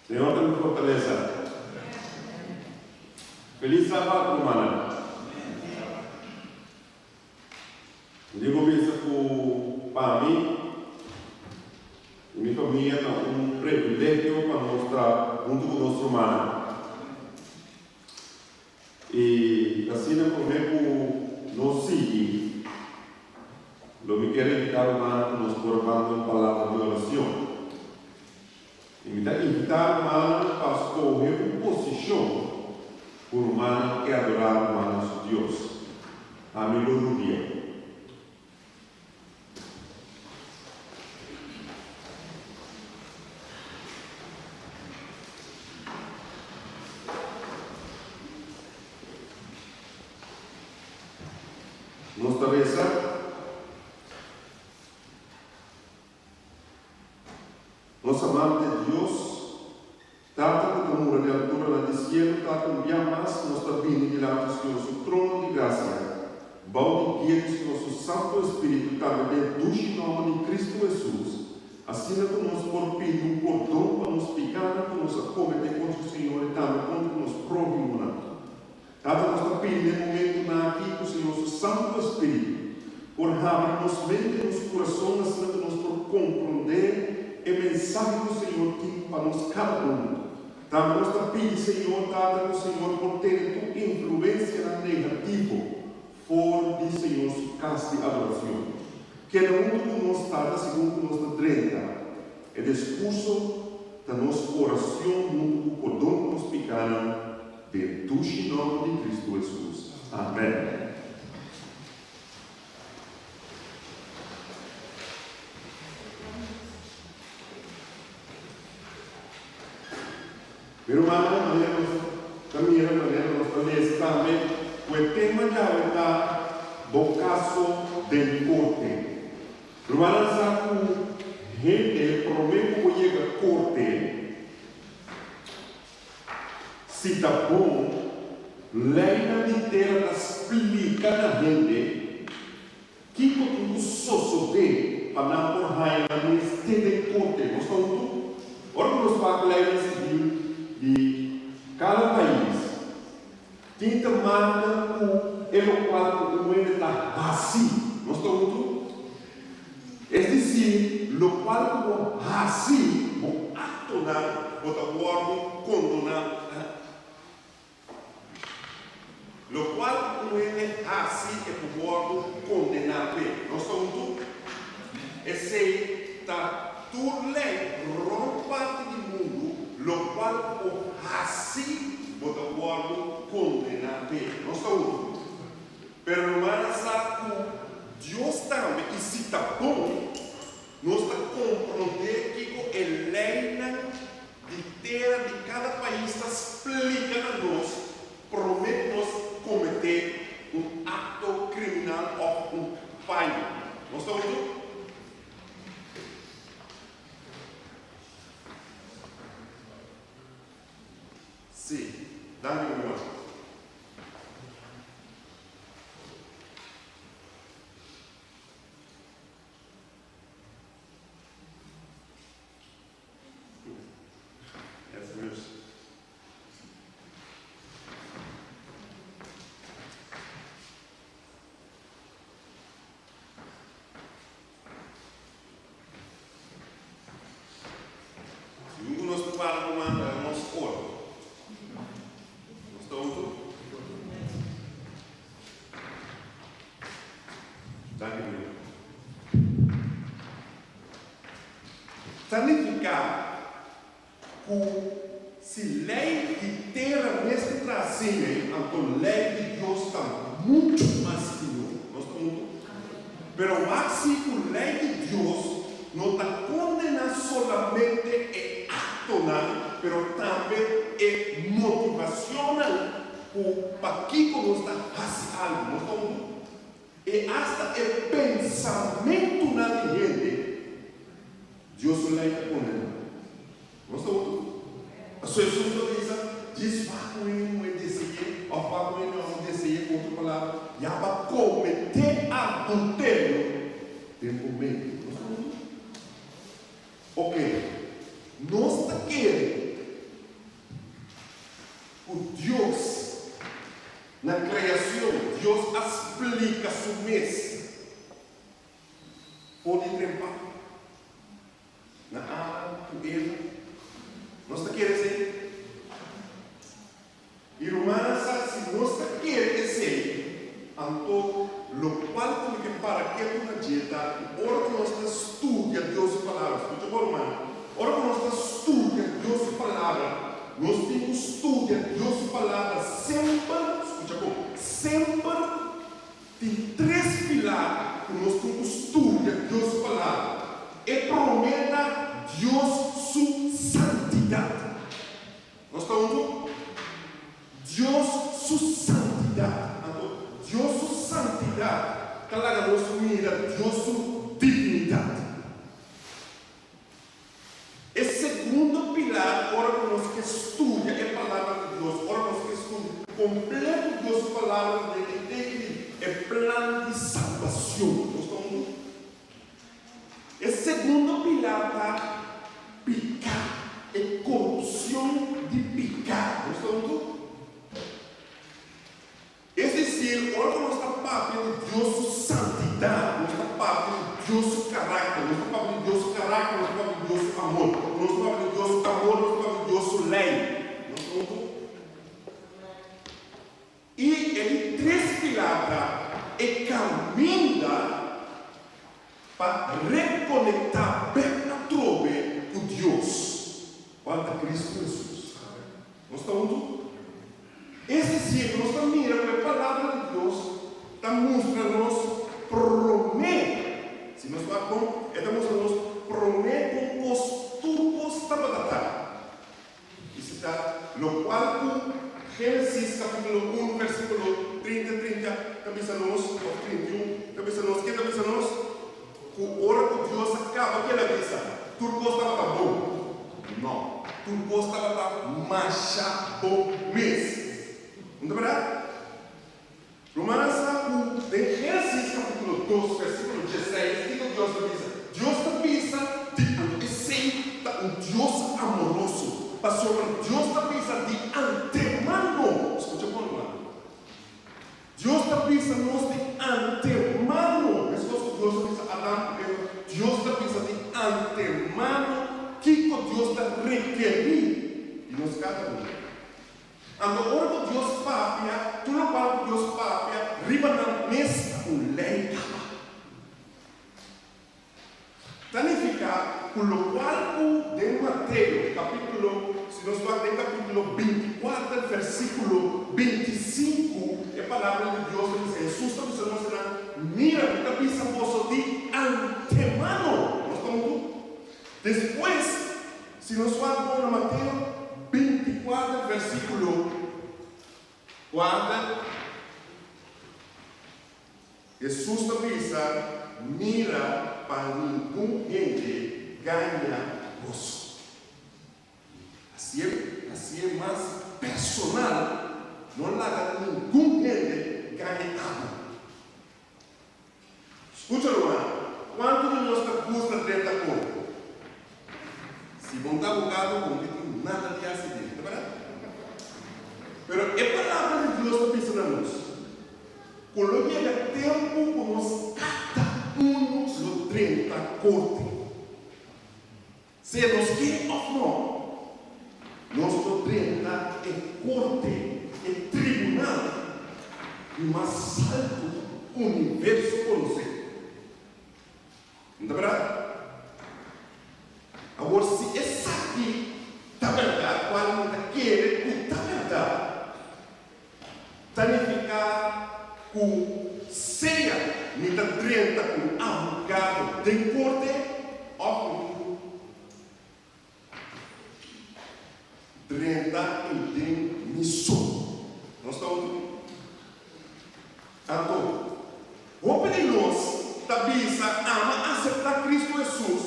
Señor ta mi fortalesa. Feliz Sabat, rumannan. Mi tin ku bisa ku pa mi i mi famia ta un privilegio pa nos ta huntu ku nos rumannan. I asina promé ku nos sigui, lo mi kier invitá rumannan ku nos por banda un palabra di orashon. I mi ta invitá rumannan pa skohe un posishon ku rumannan ke adorá rumannan su Dios. Ami lo rudia. Nos ta resa. Nos amante Dios, Tata ku ta mura den alturanan di sielu, Tata un bia mas nos ta bini dilanti Señor su trono di grasia, bou di guia di Señor su Santu Espiritu tambe den dushi nòmber di Kristu Hesus, asina ku nos por pidi un pordon pa nos pikanan ku nos a kometé kontra Señor i tambe kontra nos próhimonan. Tata nos ta pidi den momentunan aki ku Señor su Santu Espiritu por habri nos mente i nos kurason asina ku nos por komprondé e mensahe ku Señor tin pa nos kada un. Tambe nos ta pidi Señor Tata ku Señor por tene tur influensianan negativo for di Señor su kas di adorashon. Keda huntu ku nos Tata segun ku nos ta drenta e diskurso ta nos orashon huntu ku pordon di nos pikanan Den dushi nòmber di Kristu Hesus. Amèn. Mi rumannan, manera nos ta mira, manera nos ta lesa tambe, ku e tema djawe ta Bo kaso den korte. Rumannan sa ku hende promé ku bo yega korte, Si ta bon, leinan di tera ta splika na hende kiko tin ku sosodé pa nan por haña nan mes te den korte. Nos ta huntu? Ora ku nos wak leinan sivil di kada pais, tin ta marka ku e lokual ku un hende ta hasi. Nos ta huntu? Es disi, lokual ku bo hasi, bo aktonan, bo ta wòrdu kondoná. Lokual ku un hende hasi, e por wòrdu kondená p'e. Nos ta huntu? Esei ta tur lei rònt parti di mundu, lokual ku bo hasi, bo ta wòrdu kondená p'e. Nos ta huntu? Pero rumannan sa ku Dios tambe, i si ta bon, nos ta komprondé kiko e leinan di tera di kada pais ta splika na nos promé ku nos kometé un akto kriminal òf un fayo. Nos ta huntu? Sí. Danki, mi ruman. Segun ku nos ta para ku manda nos ora. Nos ta huntu? Danki Dios. Ta nifiká ku si lei di tera mes ta traha asina ei, anto lei di Dios ta muchu mas mihó. Nos ta huntu? Pero wak si ku lei di Dios no ta kondená solamente e aktonan, pero tambe e motivacionnan ku pakiko nos ta hasi algu. Nos ta huntu? E asta e pensamentunan di hende, Dios su lei ta kondená. Nos ta huntu? Pasobra Hesus ta bisa, Djis wak ku hende muhé dese'é, òf wak ku hende hòmber dese'é, ku otro palabra, ya pa kometé adulterio den bo mente. Nos ta huntu? Oke, nos ta kere. splika su mes for di trempa na Adam ku Eva? Nos ta kere esei? I rumannan sa si nos ta kere esei, anto lokual ku mi ke para ketu na dje ta ku ora ku nos ta studia Dios su Palabra, skucha bon rumannan, ora ku nos ta studia Dios su Palabra, nos tin ku studia Dios su Palabra semper, skucha bon, semper tin tres pilar ku nos tin ku studia Dios su Palabra. E promé ta Dios su santidat. Nos ta huntu? Dios su santidat. Anto, Dios su santidat ta laga nos mira Dios su dignidat. E segundo pilar ora ku nos ke studia e Palabra di Dios, ora nos ke studia kompleto Dios su Palabra den e teken di e plan di salbacion. Nos ta huntu? E segundo pilar ta piká, e korupshon di piká. Nos ta huntu? Es desir, ora ku nos ta papia di Dios su santidat, nos ta papia di Dios su karakter, nos ta papia di Dios su karakter, nos ta papia di Dios su amor, nos ta papia di Dios su amor, nos ta papia di Dios su lei. Nos ta huntu? I e di tres pilar ta e kaminda pa rekonektá bèk atrobe ku Dios, kual ta Kristu Hesus. Nos ta huntu? Es desir, nos ta mira ku e Palabra di Dios ta mustra nos promé, si nos wak bon, e ta mustra nos promé kon kos tur kos tabata ta. I si ta lokual ku Génesis kapítulo un versíkulo 30 30 ta bisa nos, òf 31 ta bisa nos, ke ta bisa nos? Ku ora ku Dios a kaba ke el a bisa, tur kos tabata bon? Nò, tur kos tabata masha bon mes. No ta bèrdat? Rumannan sa ku den Génesis kapítulo dos versíkulo dieseis kiko Dios ta bisa? Dios ta bisa di esei ta un Dios amoroso, pasobra Dios ta bisa di antemano, skucha bon rumannan, Dios ta bisa nos di antemano, meskos ku Dios a bisa Adam ku Eva, Dios ta bisa di antemano kiko Dios ta rekerí di nos kada un. Anto ora ku Dios papia, tur lokual ku Dios papia riba nan mes ta un lei kaba. Ta nifiká ku lokual ku den Mateo kapítulo, si nos wak den kapítulo 24 versíkulo 25, e palabra di Dios ta bisa, Hesus ta bisa nos nan, Mira, mi ta bisa boso di antemano. Nos ta huntu? Despues, si nos wak bon na Mateo 24 versíkulo 4, Hesus ta bisa, Mira pa ningun hende gaña boso. Hasié, hasié mas personal, no laga ningun hende gaña abo. Skucha ruman, kuantu di nos ta gusta drenta korte? Si bon ta abogado, bo no tin nada di hasi den, ta bèrdat? Pero e Palabra di Dios ta bisa na nos ku lo yega tempu ku nos kada unu lo drenta korte. Sea nos ke òf no, nos lo drenta e korte, e tribunal di mas haltu ku universo konosé. No ta bèrdat? Awor, si esaki ta bèrdat, kual mi ta kere ku ta bèrdat, ta nifiká ku sea mi ta drenta ku un abogado den korte òf mi tin ku drenta eiden mi so. Nos ta huntu? Anto, hopi di nos ta bisa ama aseptá Kristu Hesus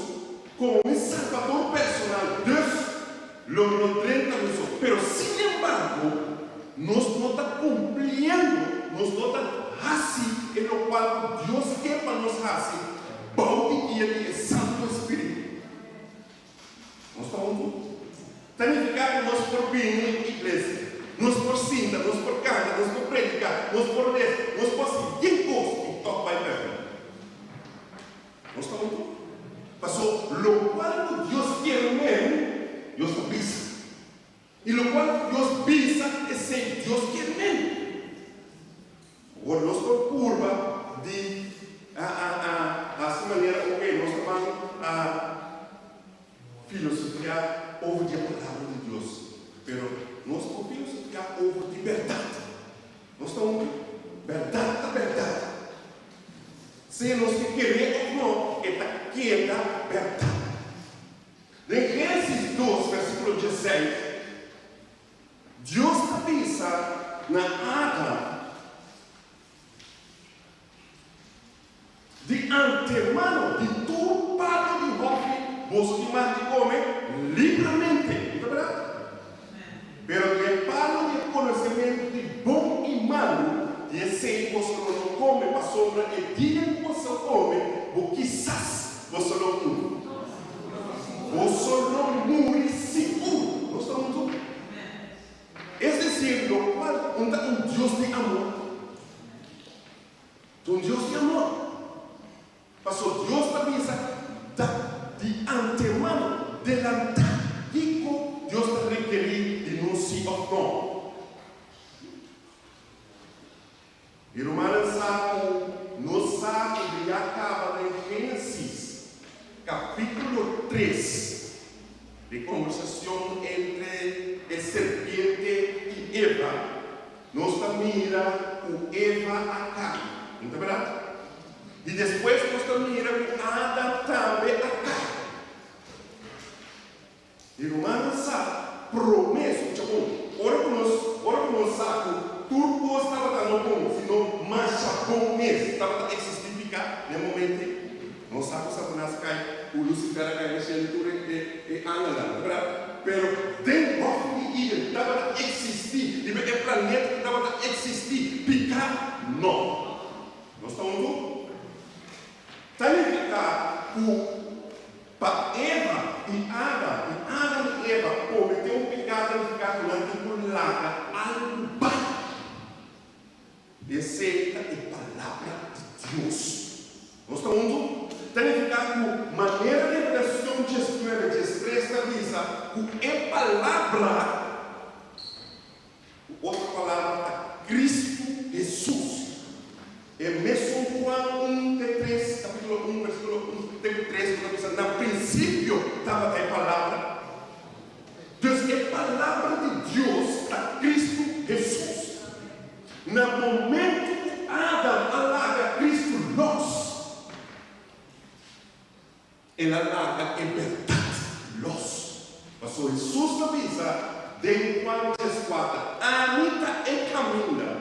komo mi Salbador personal, dus lo mi no drenta mi so. Pero sin embargo, nos no ta kumpliendo, nos no ta hasi e lokual ku Dios ke pa nos hasi bou di guia di e Santu Espíritu. Nos ta huntu? Ta nifiká ku nos por bini iglesia. Nos por sinta, nos por kanta, nos por prediká, nos por lesa, nos por hasi yen kos i tòg bai pèrdí. Nos ta huntu? Paso lokual ku Dios kier men, Dios ta bisa. I lokual ku Dios bisa, esei Dios kier men. Awor nos por purba di a a a hasi manera oke nos ta ban a filosofiá over di e Palabra di Dios, pero nos por filosofiá over di bèrdat. Nos ta un bèrdat ta bèrdat. Sea nos ke keré òf no, e ta keda bèrdat. Den Génesis dos, versíkulo dieseis, Dios ta bisa na Adam di antemano, Di tur palu di hòfi boso tin mag di kome libramente. No ta bèrdat? Pero di e palu di e konosementu di bon i malu, di esei boso lo no kome, pasobra e dia ku boso kome, bo kisas boso lo muri. Boso lo muri sigur. Nos ta huntu? Es desir, lokual un ta un Dios di amor. Ta un Dios di amor. Paso Dios ta bisa ta di antemano, delantá, kiko Dios ta rekerí di nos si òf nò. Mi rumannan sa ku nos sa ku di ya kaba den Génesis kapítulo tres di kombersashon entre e serpiente i Eva, nos ta mira ku Eva a kai, no ta bèrdat? I despues nos ta mira ku Adam tambe a kai. Mi rumannan sa promé, skucha bon, ora ku nos, ora ku nos sa ku tur kos tabata no bon, sino masha bon mes tabata eksistí piká na e momento ei. Nos sa ku Satanas a kai, ku Lusifer a kai na shelu tur e, e, e angelnan, ta bèrdat? Pero den hòfi di Eden tabata eksistí, riba e planeta ku tabata eksistí piká? No. Nos ta huntu? Ta nifiká ku pa Eva i Adam, i Adam i Eva kometé un piká ta nifiká ku nan tin ku laga algu bai. Esei ta e Palabra di Dios. Nos ta huntu? Ta nifiká ku manera Revelashon diesnuebe, diestres ta bisa ku e Palabra, Ku otro palabra ta Kristu Hesus. E mesun Juan un te tres, kapítulo un, versíkulo un te ku tres ku ta bisa, Na prinsipio tabata e Palabra. Dus e Palabra di Dios ta Kristu Hesus. Na momentu ku Adam a laga Kristu lòs, El a laga e bèrdat lòs. Pasobra Hesus ta bisa den Juan dieskuater, Ami ta e kaminda,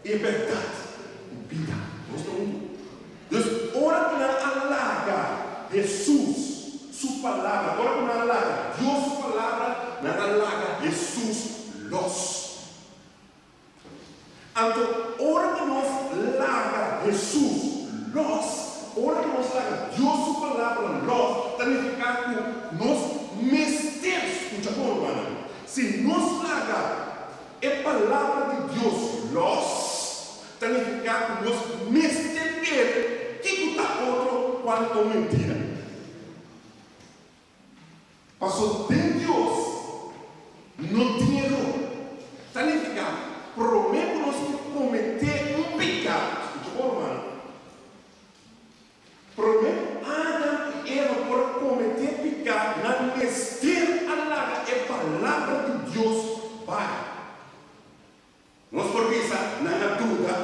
e bèrdat i bida. Nos ta huntu. Dus, ora ku nan a laga Hesus su palabra, ora ku nan a laga Dios su palabra, nan a laga Hesus lòs. Anto ora ku nos laga Hesus lòs, ora ku nos laga Dios su Palabra lòs, ta nifiká ku nos mester skucha bon, rumannan. Si nos laga e Palabra di Dios lòs, ta nifiká ku nos mester kere kiko ta otro kual ta un mentira. Paso den Dios no tin eror. Ta nifiká, promé ku nos por kometé un piká, skucha bon rumannan, promé ku Adam i Eva por a kometé piká, nan mester a laga e Palabra di Dios bai. Nos por bisa nan a duda,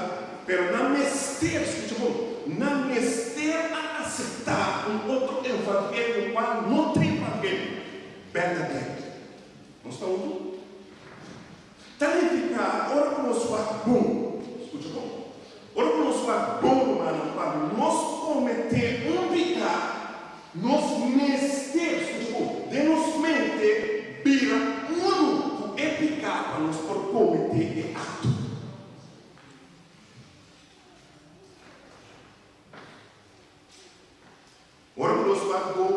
pero nan mester, skucha bon, nan mester a aseptá un otro evangelio kual no ta evangelio berdadero. Nos ta huntu? Ta nifiká ora ku nos wak bon, skucha bon, ora ku nos wak bon, rumannan, pa nos kometé un piká, nos mester, skucha bon, den nos mente bira unu ku e piká pa nos por kometé e akto. Ora ku nos wak bon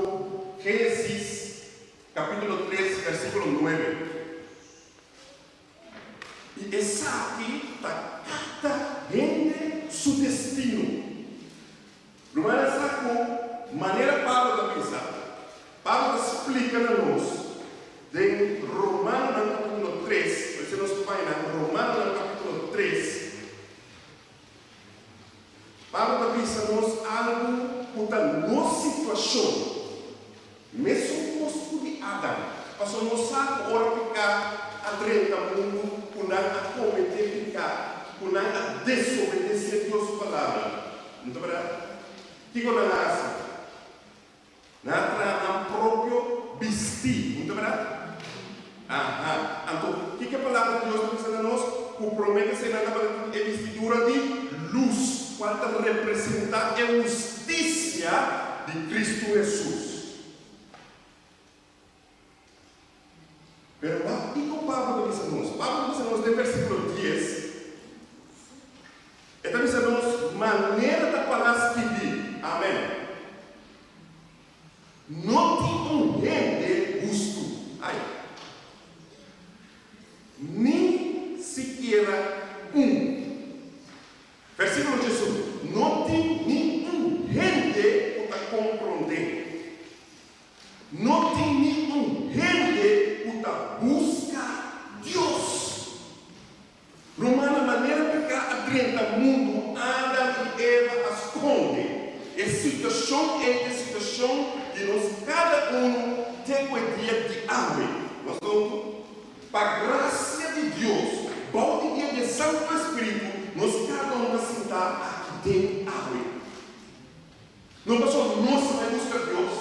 Génesis kapítulo tres versíkulo nuebe. Esaki ta kada hende su destino. Rumannan sa ku manera Pablo ta bisa, Pablo ta splika na nos den Romanonan kapítulo tres, por esei nos bai na Romanonan kapítulo tres, Pablo ta bisa nos algu ku ta nos situashon, mesun kos ku di Adam, pasobra nos sa ku ora piká a drenta mundu ku nan a kometé piká, ku nan a desobedesé Dios su palabra. No ta bèrdat? Kiko nan a hasi? Nan a traha nan propio bistí, no ta bèrdat? Aha. Anto, kiko e Palabra di Dios ta bisa na nos? Ku promé ta esei nan tabata tin e bistidura di lus, kual ta representá e hustisia di Kristu Hesus. Pero wak kiko Pablo ta bisa nos. Pablo ta bisa nos den versíkulo dies, e ta bisa nos manera ta pará skibí. Amèn. No tin un hende hustu, ai, ni sikiera un. Versíkulo 11, No tin ni un hende ku ta komprondé. No tin ni un hende ku ta buska Dios. Rumannan, manera piká a drenta mundu, Adam i Eva a skonde. E situashon ei ta e situashon di nos kada unu te ku e dia di awe. Nos ta huntu? Pa grasia di Dios, bou di guia di e Santu Espíritu, nos kada un ta sintá aki den awe. No pasobra nos a bai buska Dios,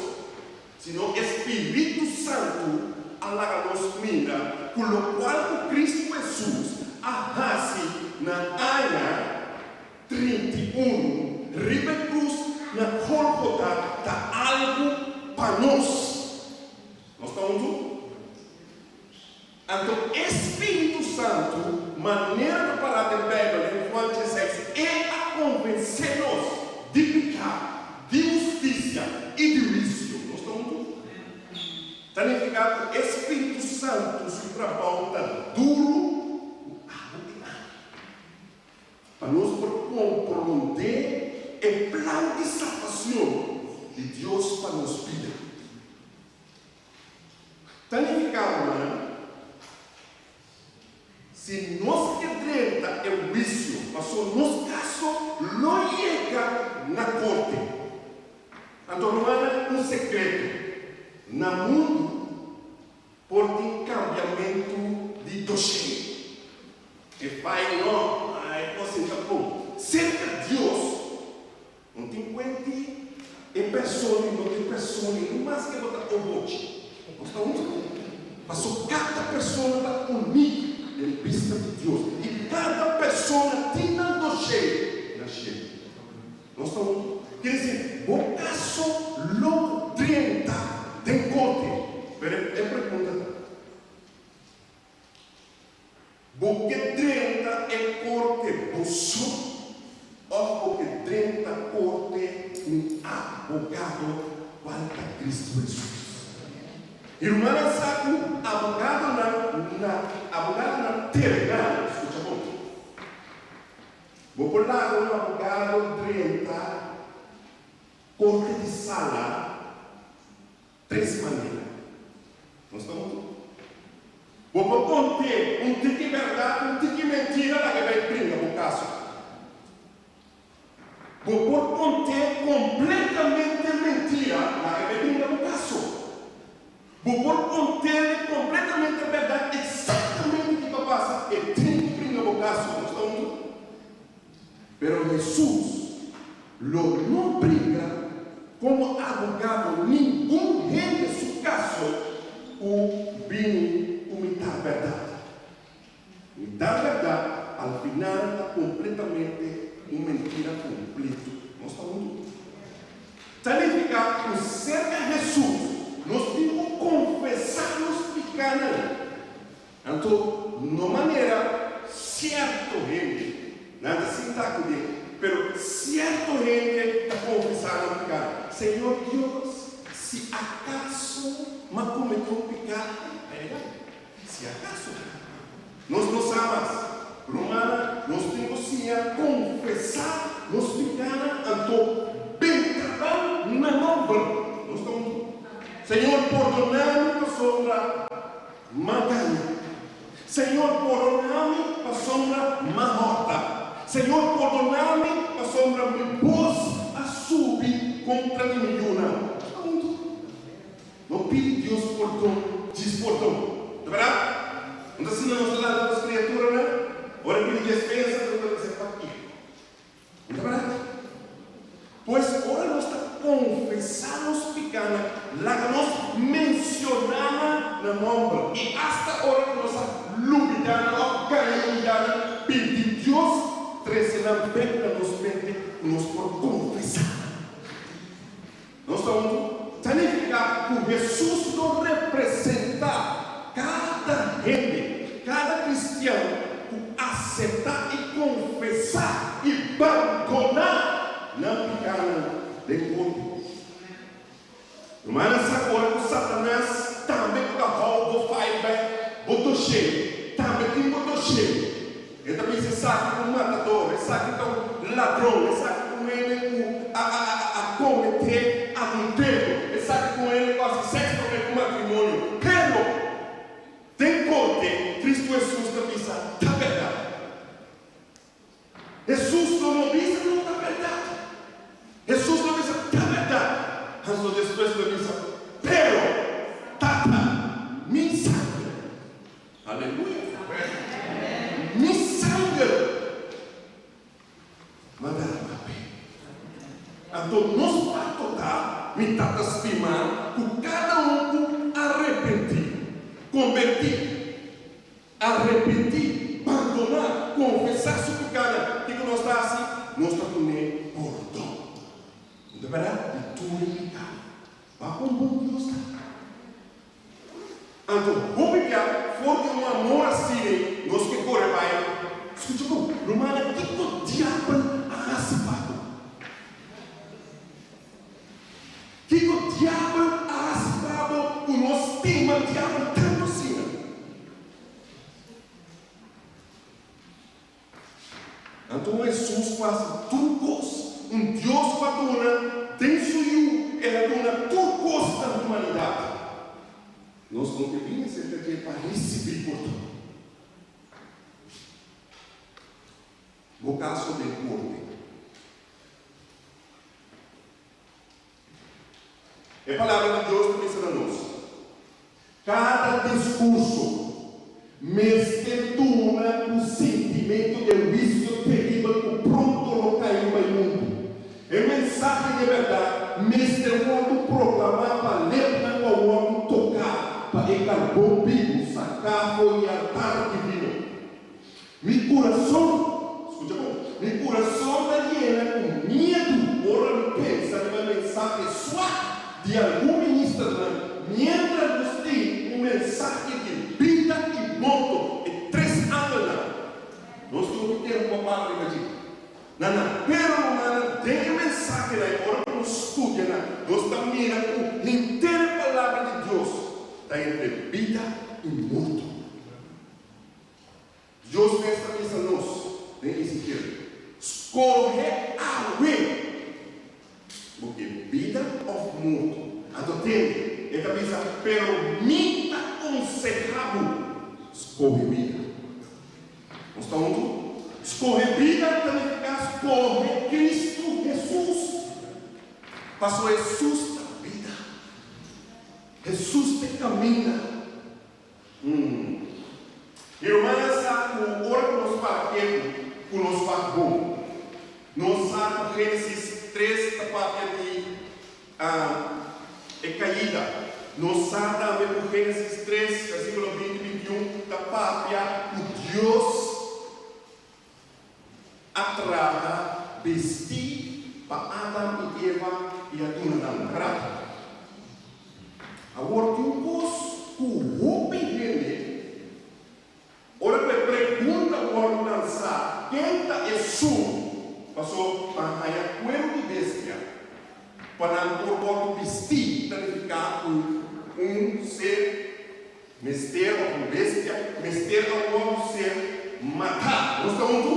sino e Spiritu Santu a laga nos mira ku lokual ku Kristu Hesus a hasi na aña 31 riba e krus na Golgota ta algu pa nos. Nos ta huntu? Anto e Spiritu Santu, manera ta pará den Beibel den Juan dieseis, e a konvensé nos di piká, di hustisia i di huisio. Nos ta huntu? Ta nifiká ku e Spiritu Santu su trabou ta duru ku abo i ami. Pa nos por komprondé e plan di salbacion di Dios pa nos bida. Ta nifiká, rumannan, si nos ke drenta e huisio, pasobra nos kaso lo yega na korte. Anto, rumannan, un sekreto, na mundu por tin kambiamentu di doshé. E fai no, ma e kos ei ta bon. Serka Dios, No tin kuenti e persona i no tin persona i no maske bo ta obochi. Nos ta huntu. Paso kada persona ta unik den bista di Dios i kada persona tin nan doshé na shelu. Nos ta huntu. Kier disi bo kaso lo drenta den korte. Pero e pregunta ta. Bo ke drenta e korte bo so òf bo ke drenta korte un abogado kual ta Kristu Hesus? E rumannan sa ku abogadonan na abogadonan terrenal, skucha bon, bo por laga un abogado drenta korte di sala Tres manera. Nos ta huntu? Bo por kont'é un tiki bèrdat, un tiki mentira laga e bai bringa bo kaso. Bo por kont'é kompletamente mentira laga e bai bringa bo kaso. Bo por kont'é kompletamente bèrdat eksaktamente kiko a pasa, e tin ku bringa bo kaso. Nos ta huntu? Pero Hesus lo no briga komo abogado ningun hende su kaso ku bini ku mitar bèrdat. Mitar bèrdat al final ta kompletamente un mentira kompleto. Nos ta huntu? Ta nifiká ku serka Hesus nos tin ku konfesá nos pikánan. Anto no manera sierto hende, nan ta sinta ku den, pero sierto hende ta konfesá nan piká, Señor Dios, si akaso m'a kometé un piká, ai ai ai, si akaso, nos no sa mas. Rumannan, nos tin ku siña konfesá nos pikánan anto benta nan na nòmber. Nos ta huntu? Señor, pordoná mi pasobra m'a gaña. Señor, pordoná mi pasobra m'a hòrta. Señor, pordoná mi pasobra mi bos a subi kontra di mi yunan. Nos ta huntu? No pidi Dios pordon djis pordon. Ta bèrdat? No ta asina nos ta lanta nos kriaturanan? Ora e pidi despensa, nos ta bisa pakiko. No ta bèrdat? Pues ora nos ta konfesá nos pikánan, laga nos menshoná nan na nòmber. I asta ora ku nos a lubidá nan òf gaña lubidá nan, pidi Dios trese nan bèk na nos mente ku nos por konfesá nan. Nos ta huntu ta nifiká ku Hesus lo representá kada hende, kada kristian ku aseptá i konfesá i bandoná nan pikánan den korte. Rumannan sa ku ora ku Satanas tambe ku ta hou bo file bek bo doshé, tambe tin bo doshé. E ta bisa esaki ta un matador, esaki ta un ladron, esaki ta un hende ku a a a a kometé adulterio, esaki ta un hende ku a hasi sèks promé ku matrimonio. Pero, den korte, Kristu Hesus ta bisa, Ta bèrdat. Hesus lo no bisa no ta bèrdat. Hesus lo bisa ta bèrdat. Anto despues lo bisa, Pero, Tata, mi sanger. Aleluya! Mi sanger manda riba p'e. Anto nos pakto ta, mi Tata stimá, ku kada un ku arepentí, kombertí, Arepentí, bandoná, konfesá su pikánan, kiko nos ta hasi? Nos ta dun'é pordon. No ta bèrdat? Di tur e pikánan. Wak kon bon Dios ta. Anto hopi bia for di un amor asina nos ke kore bai. Skucha bon, rumannan, kiko diabel a hasi pa bo? Kiko diabel a hasi pa bo ku no stima diabel tantu asina? Anto un Hesus ku hasi tur kos, un Dios ku a duna den su Yu, el a duna tur kos na humanidat. Nos no ke bini aserka dje pa risibí pordon. Bo kaso den korte. E Palabra di Dios ta bisa na nos, Kada diskurso mester duna un sintimentu di huisio teribel ku pronto lo kai riba e mundu. E mensahe di e bèrdat mester wòrdu proklamá pa lepnan ku a wòrdu toká pa e karbon bibu saká for di e altar divino. Mi kurason, skucha bon, mi kurason ta yena ku miedu ora mi pensa riba e mensahe swak di algun ministernan miéntras nos tin un mensahe di bida i morto, e tres angelnan. Nos tin hopi tempu pa para riba dje. Nan a pero rumannan den e mensahenan i ora ku nos studia nan, nos ta mira ku henter e Palabra di Dios ta entre bida i morto. Dios mes ta bisa nos den Ezekiel, Skohe awe bo ke bida òf morto. Anto tende, e ta bisa, pero mi ta konsehá bo, skohe bida. Nos ta huntu? Skohe bida ta nifiká skohe Kristu Hesus. Pasobra Hesus ta bida. Hesus ta e kaminda. Mi rumannan sa ku ora ku nos para ketu ku nos wak bon. Nos sa ku Génesis tres ta papia di e kaida. Nos sa tambe ku Génesis tres versíkulo 20 i 21 ta papia ku Dios a traha bistí pa Adam i Eva i a duna nan bèrdat? Awor tin un kos ku hopi hende ora ku e pregunta wòrdu lansá ken ta esun paso pa haña kueru di bestia pa nan por wòrdu bistí ta nifiká ku un ser Mester òf un bestia mester a wòrdu ser matá. huntu?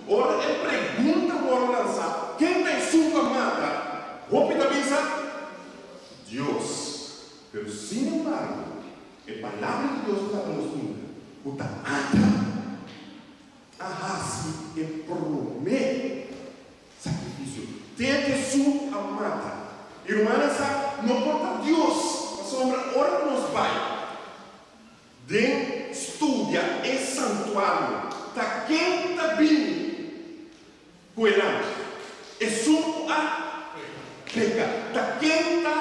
Ora e pregunta wòrdu lansá, Ken ta esun ku a mata? Hopi ta bisa, Dios. Pero sin embargo, e Palabra di Dios ta laga nos mira ku ta Adam a hasi e promé sakrifisio. Te ku esun ku a mata. I rumannan sa, no por ta Dios, pasobra ora ku nos bai den studia e santuario, ta ken ta bini ku e lamchi? Esun ku a peka. Ta ken ta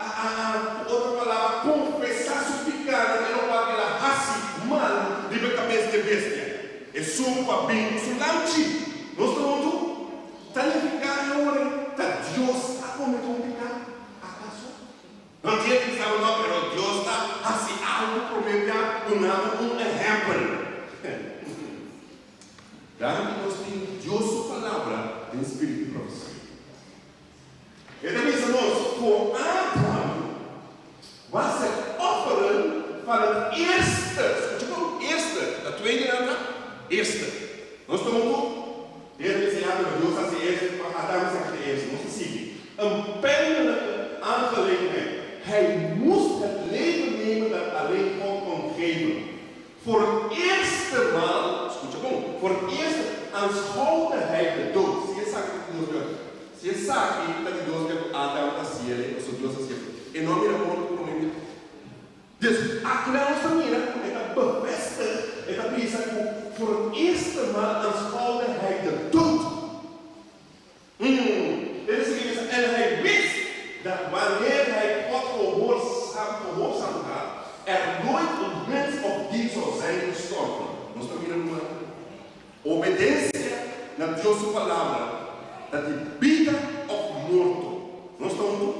a a a, ku otro palabra, konfesá su pikánan i lokual el a hasi malu riba e kabes di e bestia? Esun ku a bini ku su lamchi. Nos ta huntu? Ta nifiká e ora ta Dios a kometé un piká, akaso? No tin e bisa bo no, pero Dios ta hasi algu promé bia duna bo un ehèmpel. Danki nos tin Dios su Palabra den spiritu di profesia. E ta bisa nos, Voor Adam was het offeren van het eerste, skucha bon, eerste, ta tweede nan ta eerste. Nos ta huntu? Heer ta bisa, ya, pero Dios hasi eerste, pa Adam esaki ta eerste. Nos ta sigui. Een pijnlijke aangelegenheid. Hij moest het leven nemen dat alleen God kon geven. Voor het eerste maal, skucha bon, voor het eerste aanschouwde hij de dood. Si esaki ta di dos bia, si esaki ta di dos bia ku Adam a hasiel, pasobra Dios a hasiel, e no a mira morto promé bia. Dus, akinan nos ta mira ku e ta bevestig, e ta bisa ku voor het eerste maal aanschouwde hij de dood. E ta sigui bisa, En hij wist dat wanneer hij God gehoorzaam gehoorzaamd had, er nooit een mens of dier zou zijn gestorven. Nos ta mira ruman, obedensia na Dios su Palabra ta di bida of morto. Nos ta huntu?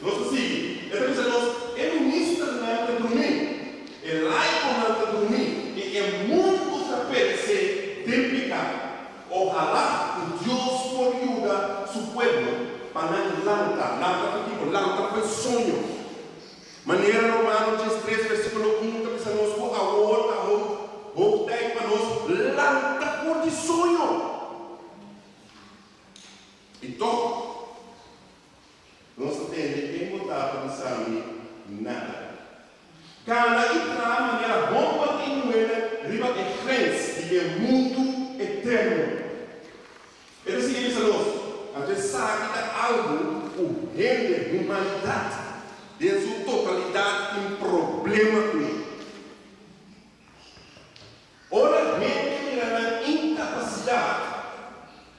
Nos ta sigui. E ta bisa nos, E ministernan ta drumí, e laikonan ta drumí, i e mundu ta peresé den piká. Ohalá ku Dios por yuda su pueblo pa nan lanta, lanta for kiko? Lanta for e soño. Manera Romano 13 versíkulo 1 ta bisa nos ku awor ta hoog tijd pa nos lanta for di soño. I tòg nos ta tende ken bo ta pa bisa mi nada. Kana i traha manera hòmber i muhénan riba e grens di e mundu eterno. E ta sigui bisa nos, Anto esaki ta algu ku hende, humanidat, den su totalidat tin problema kuné. Ora hende mira nan inkapasidat,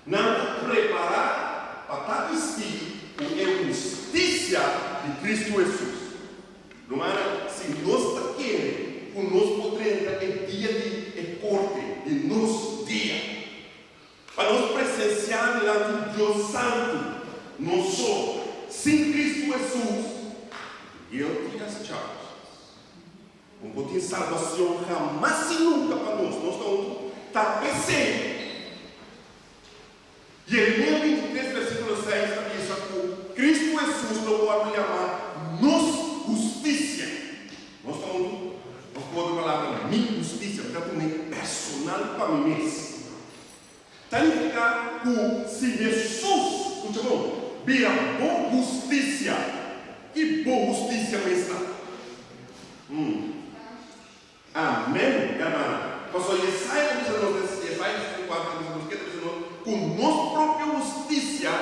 nan ta prepará pa ta bistí ku e hustisia di Kristu Hesus. Rumannan, si nos ta kere ku nos por drenta e dia di e korte di nos dia, pa nos presensiá dilanti un Dios santu, nos so, sin Kristu Hesus, guilty as charged. No por tin salbacion hamas y nunca pa nos. Nos ta un ta p'esey. Jeremia 23 versiculo 6 ta bisa cu Cristo Jesus lo wordo yama nos husticia. Nos ta un, of cu otro palabra, mi husticia. Mi ta pone personal pa mi mes. Ta nifica cu si Jesus, scucha bon, bira bo husticia, ki bo husticia mes ta? Hmm. Amen, hermana. Pasobra Yesaya ta bisa nos den Yesaya 64 ta bisa nos, ke ta bisa nos? Cu nos propio husticia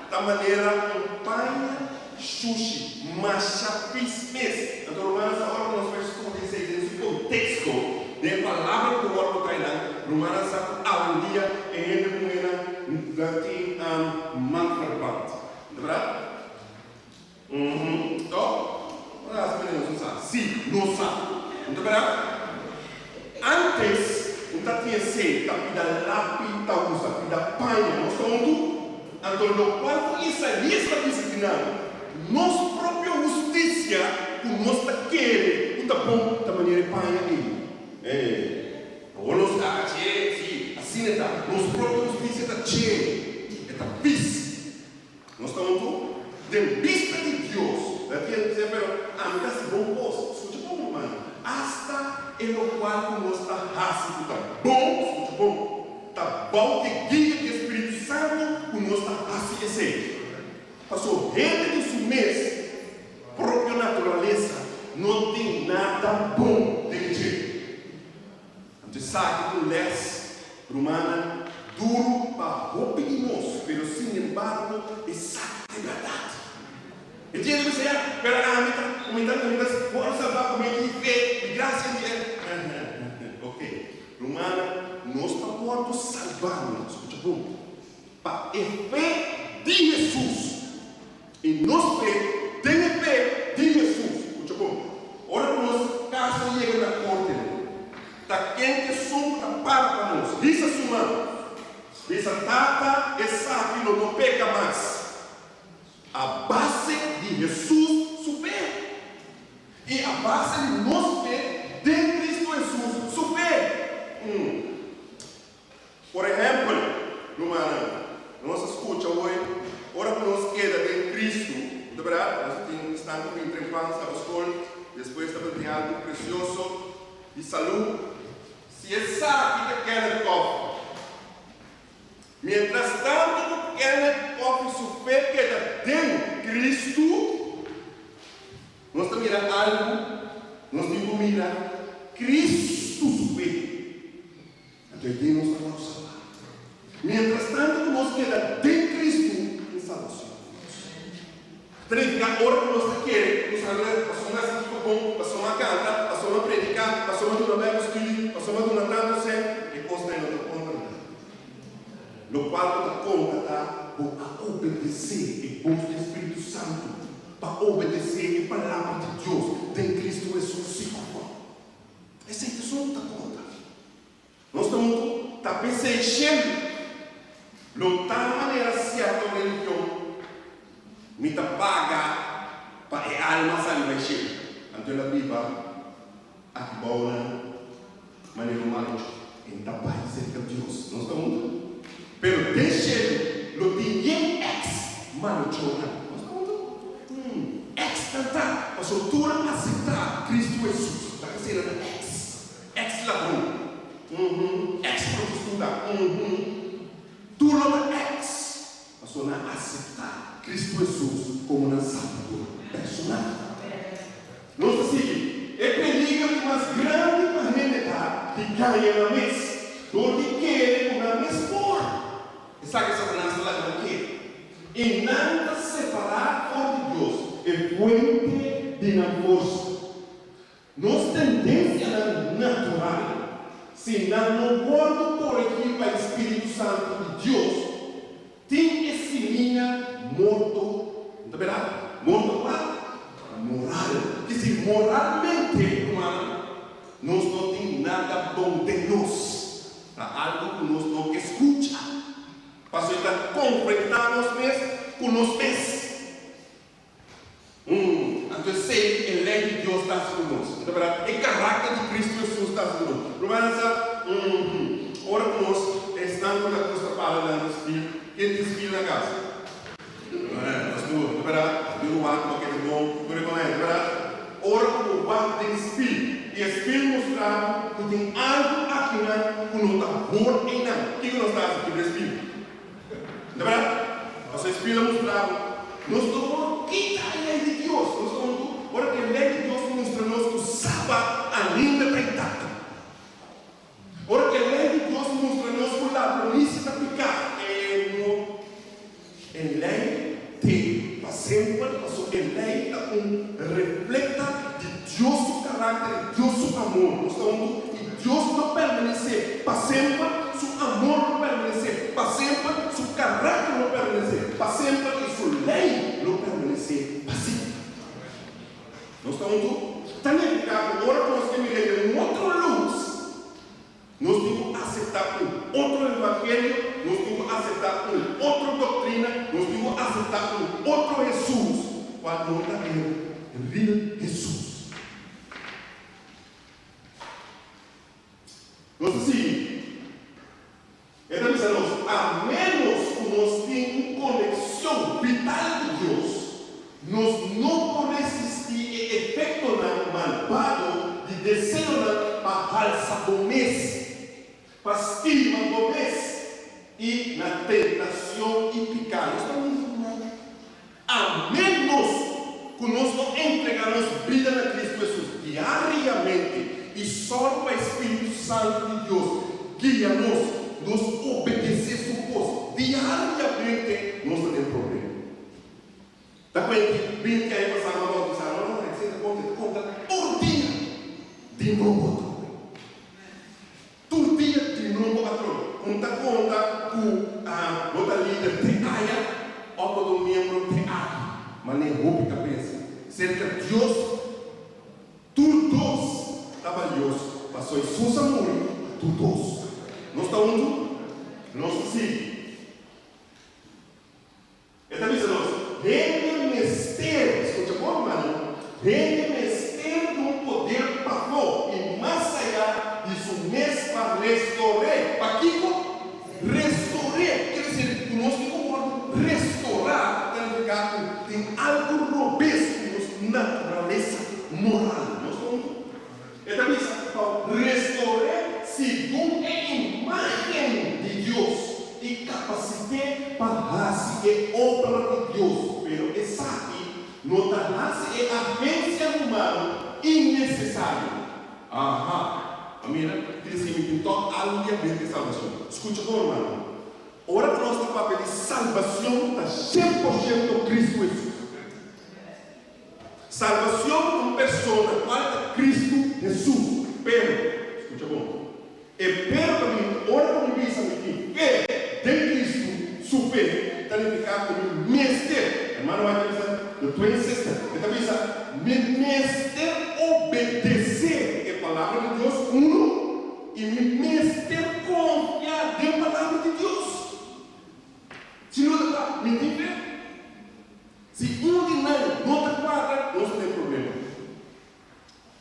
ta manera un paña shushi, masha fis mes. Anto rumannan sa ora cu nos bai studia esey den su contexto, den e palabra cu ta worde bota einan, rumannan sa cu awendia e hende muhernan nan tin maandverband. Ta berdad? Uhmm. Toch? Ora hasi manera nos no sa. Sí, nos sa. No ta berdad? Antes un ta tin esey ta pida lapi ta usa, pida paña. Nos ta huntu? Anto locual cu Isaías ta bisa di nan, nos propio husticia cu nos ta kere cu ta bon ta manera e paña ey. Eh, awor nos ta haci, sí, asina ta. Nos propio husticia ta che, e ta vis. Nos ta huntu den bista di Dios. Na tin hende pero ami ta hasi bon kos. Skucha bon, ruman. Asta e lokual ku nos ta hasi ku ta bon, skucha. Ta bou di e guia di e Spiritu Santu ku nos ta hasi esei. Pasobra hende di su mes propio naturalesa no tin nada bon den dje. Anto esaki ta un lès, rumannan, duru pa hopi di nos, pero sinembargo esaki ta e bèrdat. E dia di bisa, Ya, pero ami ta, mi ta, mi ta wòrdu salbá pa medio di fe, di grasia di e. Ok, rumannan, nos ta wòrdu salbá, no, skucha bon, pa e fe di Hesus. I nos fe den e fe di Hesus. Skucha bon, ora ku nos kaso yega na korte, ta ken esun ku ta para pa nos? Hisa su man. Bisa, Tata, esaki lo no peka mas. A base di Hesus su fe i a base di nos fe den Cristo Hesus su fe. Por ehempel, rumannan, nos a scucha hoy, ora cu nos keda den Cristo, no ta berdad? Nos a tin esnan cu bin trempan staba scol, despues tabata tin algo precioso di salud. Si esaki ta Kenneth Coffey, Mientras tantu ku Kenneth Coffey su fe keda den Kristu, nos ta mira algu, nos tin ku mira Kristu su fe. Anto e den nos ta wòrdu salbá. Mientras tantu ku nos keda den Kristu, tin salbashon pa nos. Ta nifiká ora ku nos ta kere, nos a haña pasobra a sinti bon, pasobra a kanta, pasobra a prediká, pasobra a duna Bijbel studie, pasobra a duna tantu sèn, e kosnan ei no ta konta nada. Lokual ku ta konta ta bo a obedesé e bos di e Spiritu Santu, pa obedesé e Palabra di Dios den Kristu Hesus, sí òf nò. Esei ta esun ku ta konta. Nos ta huntu ta p'esei shelu lo ta manera sierto religion mi ta paga pa e alma sali bai shelu. Anto el a biba aki bou nan manera un malechor. E ta bai serka Dios. Nos ta huntu? Pero den shelu lo tin yen ex malechornan. Nos ta huntu? Ex nan ta, pasobra tur a aseptá Cristo Hesus. Ta kese nan ta ex. Ex ladron, uhum, ex prostituta, uhum, tur lo ta ex, pasobra nan a aseptá Cristo Hesus komo nan Salbador personal. Nos ta sigui, E peliger di mas grandi pa hende ta di gaña nan mes dor di kere ku nan mes por. Esaki Satanas ta laga nan kere. I nan ta separá for di Dios, e fuente di nan forsa. Nos tendensianan natural, si nan no wòrdu koregí pa e Spiritu Santu di Dios, tin e simia morto, no ta bèrdat? Morto kua? Moral. Ki si moralmente, rumannan, nos no tin nada bon den nos. Ta algu ku nos no ke skucha, pasobra e ta konfrontá nos mes ku nos mes. Anto esei e lei di Dios ta hasi ku nos. Ta bèrdat? E karakter di Kristu Hesus ta hasi ku nos. Rumannan sa, ora ku nos, esnan ku ta gusta para nan di spil, ken tin spil na kas? Nos tur, ta bèrdat? Di ruman ku a keda bon, ku rekonosé, ta bèrdat? Ora ku bo wak den spil i e spil mustra bo ku tin algu akinan ku no ta hor einan, kiko nos ta hasi? Kibra e spil. Ta bèrdat? Pasobra e spil a mustra bo, nos no por kita e lei di Dios. Nos ta huntu ora ku e lei di Dios mustra nos ku Sabat ainda ta intakto. Ora ku e lei di Dios mustra nos ku ladronisia ta piká, e no. E lei te pa semper, pasobra e lei ta un reflekta di Dios su karakter i Dios su amor. Nos ta huntu i Dios lo permanesé pa semper, su amor lo permanesé pa semper, su karakter lo permanesé pa semper i su lei lo permanesé pa semper. Nos ta huntu? Ta nifiká ku ora ku nos ke mira den un otro lus, Nos tin ku aseptá un otro evangelio, nos tin ku aseptá un otro doktrina, nos tin ku aseptá un otro Hesus, kual no ta e real Hesus. Nos ta sigui. E ta bisa nos, a ménos ku nos tin un konekshon vital ku Dios, nos no por resistí e efektonan malbado di deseonan pa halsa bo mes, pa stima bo mes. I na tentacion i pica. Nos ta huntu ku nan. A menos ku nos no entrega nos bida na Cristo Jesus diariamente i sòru pa e Spiritu Santu di Dios guia nos, nos obedece Su bos diariamente, nos ta den problema. Ta kuenti 20 aña pasá mi a bautisá, no, no, esei ta konta, e ta konta tur dia di nobo atrobe. Tur dia di nobo atrobe. Un ta konta ku bo ta lider te aya òf bo ta un miembro te aki. Manera hopi ta pensa. Serka Dios tur dos ta balioso. Pasobra Hesus a muri pa tur dos. Nos ta huntu? Nos ta sigui. E ta bisa nos, Hende mester, skucha bon rumannan, hende mester di un poder pafó i mas ayá di su mes pa restor'é. Pakiko? Restor'é ker desir ku nos tin ku wòrdu restorá, ta nifiká ku tin algu robes ku nos naturalesa moral. Nos ta huntu? E ta bisa pa restor'é segun e imágen di Dios i kapasit'é pa hasi e obra di Dios, pero esaki no ta hasi e agensia humano innesesario. Aha! A mira, tin si mi tin tòg algu di haber ku e salbashon. Skucha bon, rumannan. Ora ku nos ta papia di salbashon, ta 100% Kristu Hesus. Salbacion ta un persona cual ta Cristo Jesus. Pero, scucha bon, e pero ta bin ora cu mi bisa mi tin fe den Cristo, su fe ta nifica cu mi mester, hermano White ta bisa, the twin sister, e ta bisa, mi mester obedece e palabra di Dios, uno, y mi mester confia den palabra di Dios. Si no ta cla, mi tin fe. Si un di nan no ta cuadra, nos ta den problema.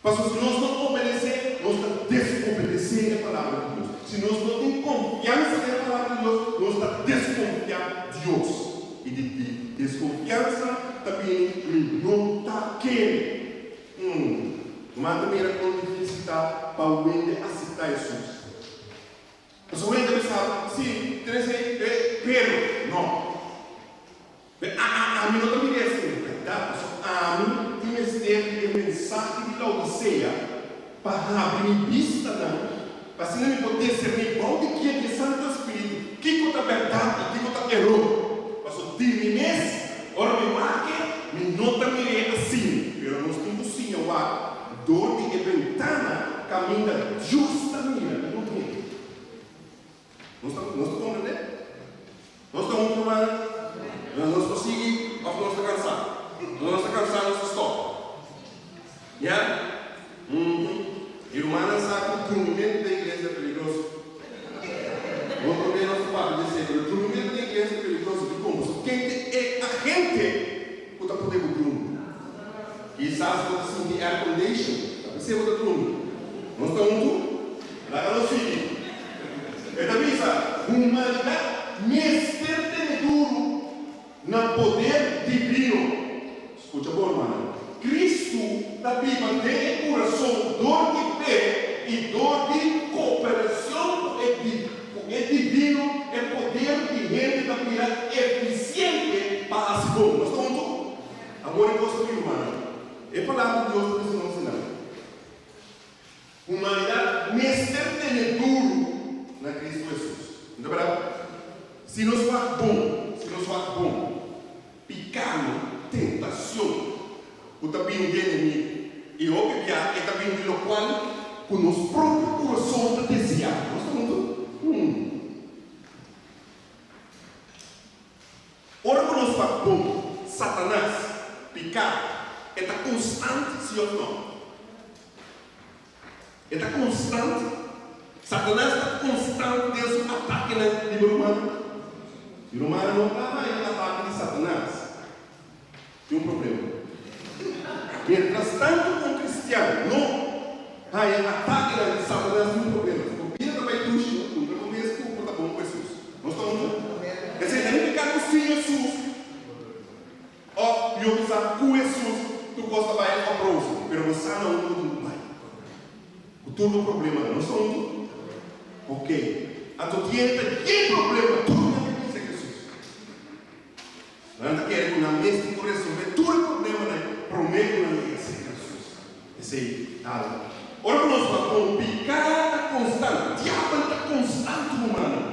Pasobra si nos no obedecé, nos ta desobedecé e Palabra di Dios. Si nos no tin confiansa den e Palabra di Dios, nos ta desconfia Dios. I di desconfiansa ta bini mi no ta kere. Ruman ta mira con dificil ta pa un hende acepta Hesus. Pasobra un hende ta bisa, Si, trece e, pero no. Pe a a ami no ta mira esei, bèrdat, pasobra ami tin mester di e mensahe di Laodisea pa habri mi bistanan, pa asina mi por diserní bou di guia di e Santu Spiritu kiko ta bèrdat i kiko ta eror. Pasobra di mi mes, ora mi wak e, mi no ta mir'é asin. Pero nos tin ku siña wak dor di e bentana kaminda Dios ta mira i no hende. Nos ta nos ta komprendé? Nos ta huntu rumannan? Nos por sigui òf nos ta kansá? Ora nos ta kansá nos ta stòp. Ya? Uhum. E rumannan sa ku drumimentu den iglesia ta peligroso. Otro bia nos ta papia di esei, pero drumimentu den iglesia ta peligroso. Dikon? Pasobra ken ta e agente ku ta pone bo drumi? Kisas bo ta sinti air condition, ta p'esei bo ta drumi. Nos ta huntu? Laga nos sigui. E ta bisa, Humanidat mester tene duru na poder divino. Skucha bon, rumannan. Kristu ta biba den e kurason dor di fe i dor di kooperashon ku e ku e divino, e poder di hende ta bira efisiente pa hasi bon. Nos ta huntu? Awor e kos ta bin, rumannan. E Palabra di Dios ta bisa nos esnan. Humanidat mester tene duru na Kristu Hesus. No ta bèrdat? Si nos wak bon, si nos wak bon, pikánan, tentashon ku ta bini di enemigu, i hopi bia e ta bini di lokual ku nos propio kurason ta deseá. Nos ta huntu? Hmm. Ora ku nos wak bon, Satanas, piká, e ta konstant, sí òf nò? E ta konstant. Satanas ta konstant den su atakenan riba rumannan. Si rumannan no ta haña atake di Satanas, tin un problema. Mientras tantu ku un kristian no haña atakenan di Satanas, tin un problema. Si bo bida ta bai dushi, no puntra bo mes ku bo ta bon ku Hesus. Nos ta huntu? Esei ta nifiká ku sin Hesus, Òf yo bisa ku Hesus tur kos ta bai op rosa, pero bo sa na unda bo tin ku bai ku tur bo problemanan. Nos ta huntu? Oke. Anto tin ta yen problema, tur nan ke bisa Hesus. Nan ta kere ku nan mes tin ku resolve tur e problemanan promé ku nan yega serka Hesus. Esei ta algu. Ora ku nos wak kon piká ta konstant, diabel ta konstant rumannan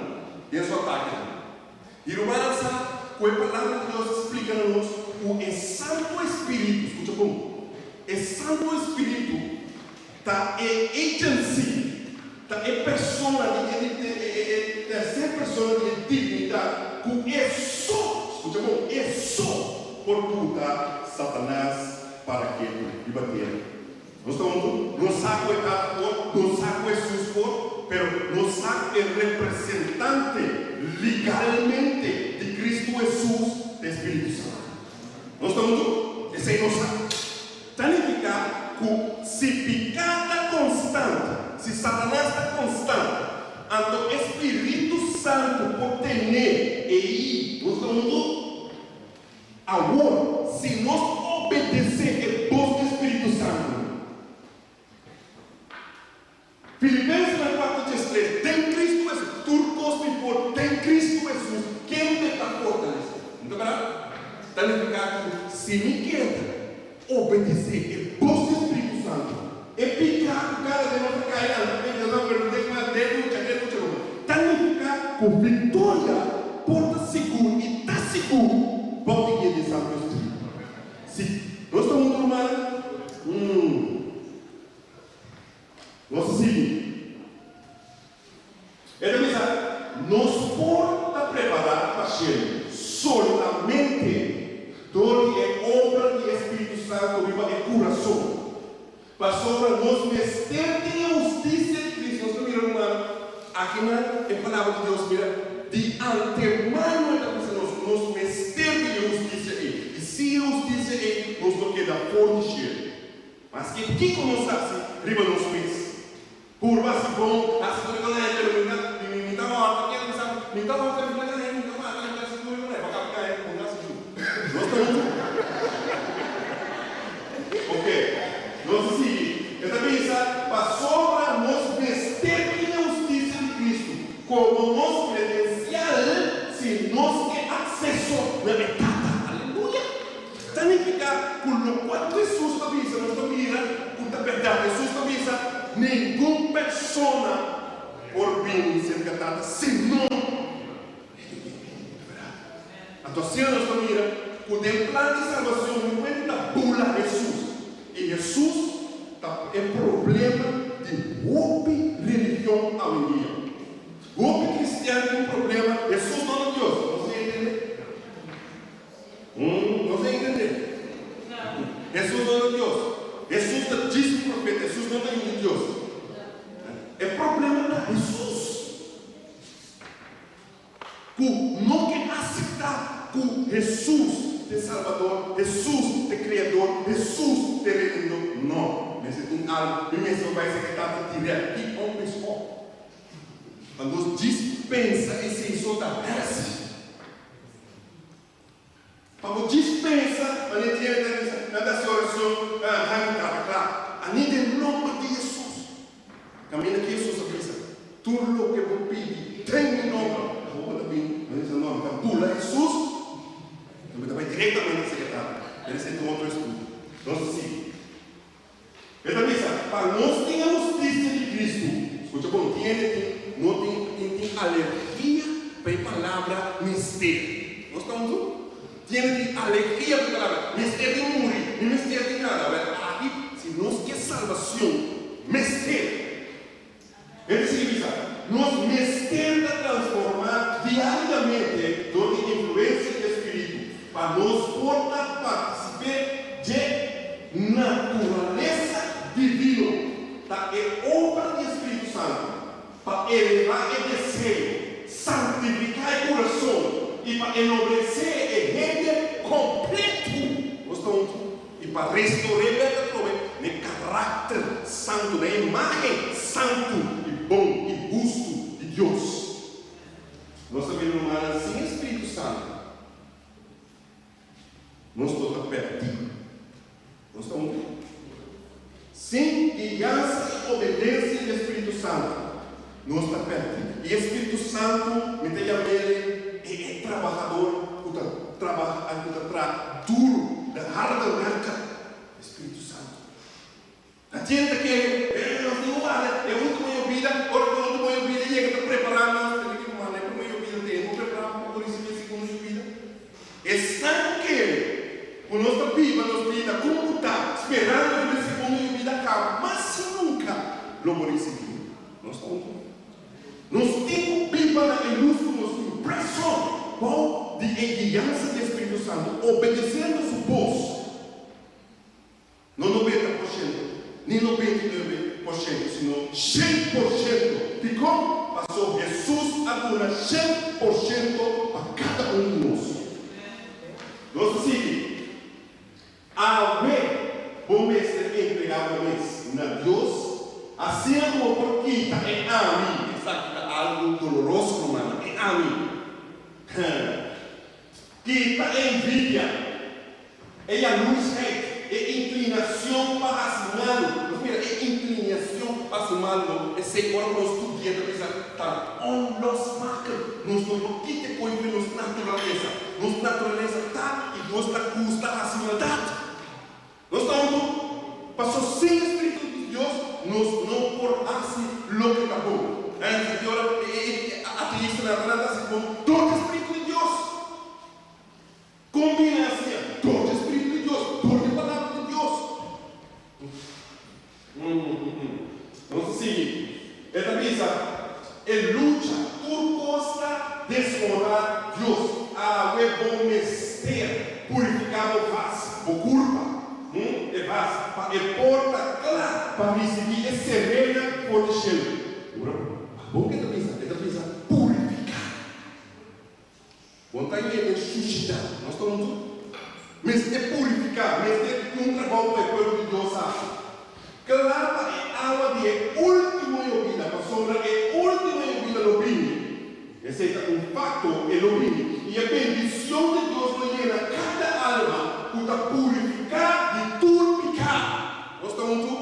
den su atakenan. I rumannan sa ku e Palabra di Dios ta splika na nos ku e Santu Espíritu, skucha bon, e Santu Espíritu ta e agency, ta e persona di e e tercer persona di e Divinidat ku e so, skucha bon, e so por buta Satanas para ketu riba tera. Nos ta huntu? Nos sa ku e Tata por, nos sa ku Hesus por, pero nos sa ku e representante legalmente di Kristu Hesus ta e Spiritu Santu. Nos ta huntu? Esei nos sa. Ta nifiká ku si piká ta konstant, si Satanas ta konstant, anto e Spiritu Santu por ten'é ei. Nos ta huntu? Awor, si nos obedesé e bos di Spiritu Santu. Filipensenan 4 13, Den Kristu Hesus, tur kos mi por den Kristu Hesus, kende ta fortalesé mi. No ta bèrdat? Ta nifiká ku si mi keda obedesé e bos di Spiritu Santu, e piká ku kada den nos ta kai lanta pensa, No, pero mi tin ku mas den lucha, den lucha ruman. Ta nifiká ku viktoria por ta sigur i ta sigur bou di guia di e Santu Spiritu. Si nos ta huntu rumannan, hmm. Nos ta sigui. E ta bisa, Nos por ta prepará pa shelu solamente dor di e obra di e Spiritu Santu riba e kurason. Pasobra nos mester tin e hustisia di Kristu. Nos ta mira, rumannan, akinan e Palabra di Dios, mira, di antemano e ta bisa nos ku nos mester tin e hustisia ei. I sin e hustisia ei nos lo keda for di shelu. Maske kiko nos hasi riba nos mes, purba hasi bon, hasi tur e kosnan ei, pero mi ta, mi, mi, mi ta hòrta kende mi sa, mi ta hòrta, mi ta gana hende, mi ta mata, mi ta hasi tur e kosnan ei, pa kaba kai bo no hasi shu. Nos ta huntu? Ok, nos ta sigui. E ta bisa, Pasobra nos mester tin e hustisia di Kristu komo nos kredensial si nos ke akseso na e Tata. Aleluya! Ta nifiká ku lokual ku Hesus ta bisa nos ta mira ku ta bèrdat. Hesus ta bisa, Ningun persona por bini serka Tata si no e ta bini. Ta bèrdat. Anto asina nos ta mira ku den plan di salbacion no puede ta bula Hesus. I Hesus ta e problema di hopi religion awendia. Hopi cristian tin problema, Hesus no ta Dios. Nos a entende? Nos a entendé? Hesus no ta Dios. Hesus ta djis un profeta. Hesus no ta Yu di Dios. E problema ta Hesus ku no ke aseptá ku Hesus ta e Salbador, Hesus ta e Kreador, Hesus ta e Redimidor. No. Mester tin algu. Mi mester bai serka e Tata dirèkt. Ki hombres òf. Pa nos djis pensa esei so ta hèsi. Pa bo djis pensa manera di hende ta bisa, nan ta hasi oracion, nan a mi tata kla. Ani den nomber di Jesus. Caminda ki Jesus a bisa, Tur loke bo pidi den mi nomber, awor bo ta bin, nan bisa, no, mi ta bula Jesus, no mi ta bai directamente serka tata. Pero esei ta un otro estudio. Nos ta sigui. E ta bisa, Pa nos tin e hustisia di Kristu. Skucha bon, tin hende tin no tin tin tin alergia pa e palabra mester. Nos ta huntu? Tin hende tin alergia pa e palabra mester di muri, mi mester di nada. Wèl, aki si nos ke salbacion, mester. E ta sigui bisa, Nos mester ta transformá diariamente dor di influensia di e Spiritu pa nos por ta partisip'é dje naturalesa divino. Ta e obra di e Spiritu Santu pa elevá e deseo, santifiká e kurason i pa enobresé e hende kompletu. Nos ta huntu? I pa restor'é bek atrobe n'e karakter santu, na e imágen santu i bon i hustu di Dios. Nos ta bira rumannan sin e Spiritu Santu, nos lo ta pèrdí. Nos ta un? Sin guiansa i obedensia di e Spiritu Santu. Nos ta pèrdí. I e Spiritu Santu, mi ta yam'El e e trabahador ku ta trabaha, ku ta traha duru, the harde werker, e Spiritu Santu. Ta djente ta kere, eh, nos tin ku wak e ultimo yobida, ora ku e ultimo yobida yega ta prepará nos, ta di ku manda e promé yobida te, bo prepará pa bo risibí e segundo yobida. Esnan ku kere ku nos ta biba nos bida kon ku ta, sperando riba e segundo yobida, hamas i nunka lo bo risibí. Nos ta huntu. Nos tin ku biba na e lus ku nos tin preso bou di e guiansa di e Spiritu Santu, obedesiendo su bos. No 90%, ni 99%, sino 100%. Dikon? Paso Hesus a duna 100% pa kada un di nos. Nos ta sigui, Awe bo mester entregá bo mes na Dios, asina ku bo por kita e ami. Esaki ta algu doloroso, rumannan, e ami. Kita e envidia, e yalursheid, e inclinacion pa haci malu. Nos mira e inclinacion pa haci malu no, esey ora cu nos studia ta bisa ta onlosmakelijk. Nos no por kita e coy di nos naturalesa. Nos naturalesa ta y nos ta gusta haci maldad. Nos ta huntu, paso sin e Spiritu di Dios nos no por haci loke ta bon. Esaki ora e ateistanan ta nan ta haci bon dor di e Spiritu di Dios. Con bini hacia? Dor di e Spiritu di Dios, dor di e Palabra di Dios. Nos ta sigui. E ta bisa, E lucha tur cos ta deshonra Dios. Awe bo mester purifica bo vas, bo curpa, e vas, pa e por ta cla pa ricibi e serena for di shelu. Ora bo ke ta bisa? E ta bisa purifica. Bo ta yega e sushidat. Nos ta huntu? Mester purifiká, mester tin un trabou pa e pueblo di Dios hasi. Kla pa e awa di e último yobida, pasobra e último yobida lo bini. Esei ta un fakto, e lo bini. I e bendishon di Dios lo yena kada alma ku ta purifiká di tur piká. Nos ta huntu?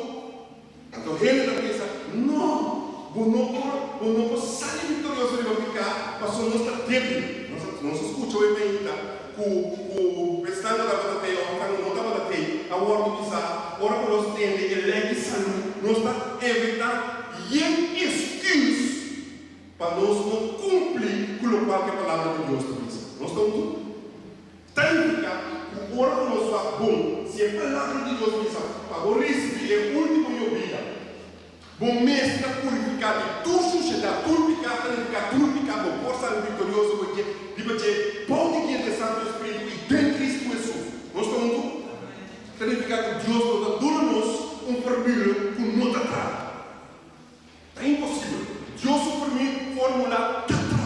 Anto hende ta pensa, No, bo no por, bo no por sali viktorioso riba piká, pasobra nos ta débil. Nos a, nos a skucha hopi mainta ku, ku esnan ku tabata tei òf esnan ku no tabata tei a wòrdu bisá, ora ku nos tende e lei di salú, nos ta evitá yen esküs pa nos no kumpli ku lokual ku e Palabra di Dios ta bisa. Nos ta huntu? Ta nifiká ku ora ku nos wak bon, si e Palabra di Dios bisa pa bo risibí e último yobida, bo mes ta purifiká di tur sushedat, tur piká, ta nifiká tur piká, bo por sali viktorioso ku dje riba dje bou di guia di e Santu Espíritu i den Kristu Hesus. Nos ta huntu? Ta nifiká ku Dios no ta duna nos un formula ku no ta traha. Ta imposibel. Dios su promé fórmula ta tra.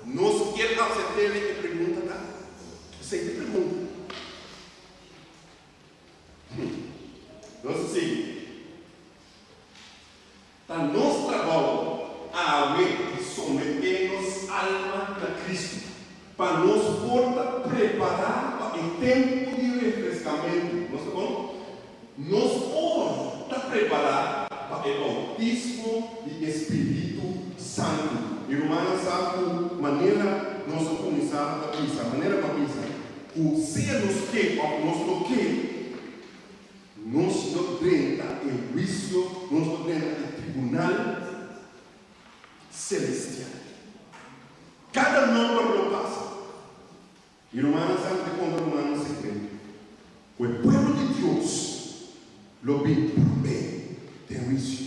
Nos kier asert'El e pregunta ta? Esei ta e pregunta. Nos ta sigui. Ta nos trabou awe di someté nos alma na Cristo pa nos por ta prepará pa e tempu di refreskamentu. Nos ta bon? Nos por ta prepará pa e boutismo di e Spiritu Santu. Mi rumannan sa ku manera nos a kuminsá ta bisa, manera ku a bisa, ku sea nos ke òf nos no ke, nos lo drenta e huisio, nos lo drenta e tribunal selestial. Kada nòmber lo pasa. Mi rumannan sa mi ta konta rumannan un sekreto, ku e pueblo di Dios lo bin promé den huisio.